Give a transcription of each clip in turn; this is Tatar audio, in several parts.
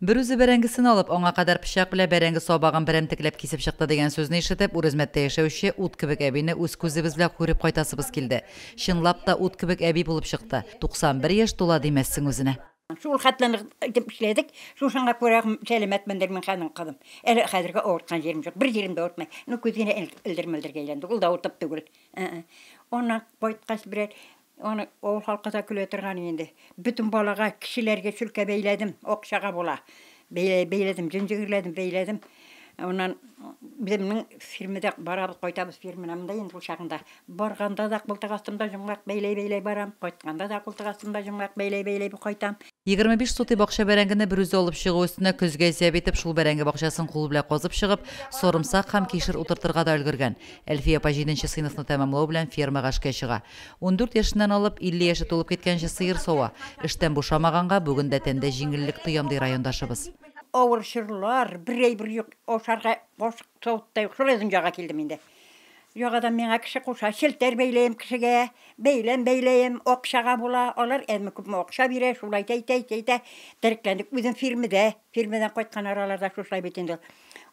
Берүзе бәрәңгесен алып, аңа кадәр пычак белән бәрәңге сабагын берәмтекләп кисеп чыкты дигән сүзне ишетеп, Үрәзмәттә яшәүче ут кебек әбине үз күзебез белән күреп кайтасыбыз килде. Чынлап та ут кебек әби булып чыкты. 91 яшь тула димәссең үзенә. Шул хәтле нык итеп эшләдек, шушыңа күрә сәламәтмендер мин хәзер, кызым. Әле хәзергә авырткан җирем юк, бер җирем дә авыртмый. Ну, күз генә элдер-мелдергә әйләнде, ул да авыртып түгел. Аннан кайткач берәр Аны авыл халкы да көлә торган инде. Бөтен балага, кешеләргә чүлкә бәйләдем, акчага була. Бәйләдем, җөнҗегерләдем, бәйләдем. Аннан үземнең фирмада барабыз, кайтабыз фирмада монда инде ул чагында. Барганда да култык астымда җомгак бәйләй-бәйләй барам, кайтканда да култык астымда җомгак бәйләй-бәйләй кайтам. 25 сутый бакча бәрәңгене берүзе алып чыгу өстенә көзгә исәп итеп, шул бәрәңге бакчасын кул белән казып чыгып, сарымсак һәм кишер утыртырга да өлгергән. Әлфия апа җиденче сыйныфны тәмамлау белән фермага эшкә чыга. 14 яшеннән алып, 50 яше тулып киткәнче сыер сава. Эштән бушамаганга бүген дә тәндә җиңеллек тоям, ди райондашыбыз. Авыр чорлар, бер әйбер юк, ашарга кашык савыт та юк. Шулай дөньяга килдем инде. Ягадан миңа кеше куша, челтәр бәйләем кешегә, бәйләм бәйләем, акчага була, алар әзме-күпме акча бирә, шулай әйтә, әйтә, әйтә, терекләндек. Үзем фирмедә, фирмедән кайткан араларда шушылай бит инде.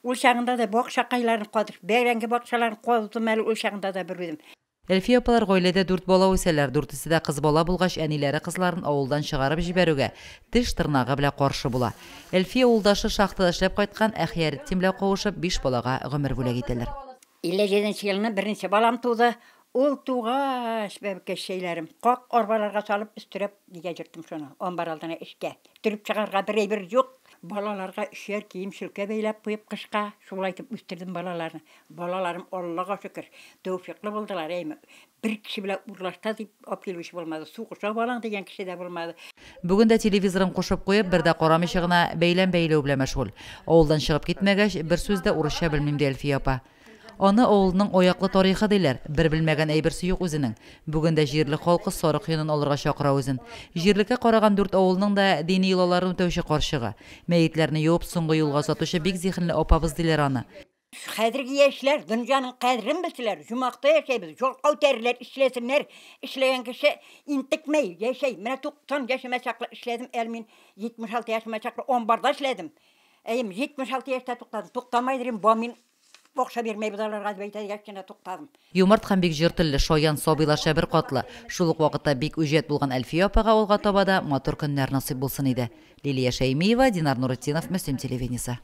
Ул чагында да бакчакайларын казып, бәрәңге бакчаларын каздым әле ул чагында да бер үзем. Әлфия апалар гаиләдә дүрт бала үсәләр. Дүртесе дә кыз бала булгач, әниләре кызларын авылдан чыгарып җибәрүгә теш-тырнагы белән каршы була. Әлфия улдашы шахтада эшләп кайткан Әхияретдин белән кавышып, биш балага гомер бүләк итәләр. 57 нче елны беренче балам туды. Ул тугач, бәбкәчәйләрем, как арбаларга салып, өстерәп нигә йөрттем шуны, амбар алдына эшкә. Төреп чыгарга бер әйбер юк. Балаларга өчәр кием чөлкә бәйләп куеп кышка, шулай итеп үстердем балаларны. Балаларым, Аллага шөкер, тәүфыйклы булдылар, әйме. Бер кеше белән урлашта дип алып килүче булмады, сугыша балаң дигән кеше дә булмады. Бүген дә телевизорын кушып куеп, бер дә карамыйча гына бәйләм бәйләү белән мәшгуль. Авылдан чыгып китмәгәч, бер сүз дә урысча белмим, ди Әлфия апа. Аны авылның аяклы тарихы диләр, бер белмәгән әйберсе юк үзенең. Бүген дә җирлек халкы сарык йонын алырга чакыра үзен. Җирлеккә караган дүрт авылның да дини йолаларын үтәүче карчыгы. Мәетләрне юып, соңгы юлга озатучы бик зиһенле апабыз диләр аны. Хәзерге яшьләр дөньяның кадерен белсәләр, җомакта яшәйбез, ялкау тәреләр эшләсеннәр, эшләгән кеше интекмәй яшәй. Менә 90 яшемә чаклы эшләдем, әле мин 76 яшемә чаклы амбарда эшләдем. Әйем, 76 яшьтә туктадым. Туктамай дирем, бу мин акча бирмәйбез аларга дип әйтә дигәч кенә туктадым. Юмарт һәм бик җор телле, шаян, сабыйларча беркатлы, шул ук вакытта бик үҗәт булган Әлфия апага алга таба да матур көннәр насыйп булсын иде. Лилия Шәймиева, Динар Нуретдинов, Мөслим телевидениесе.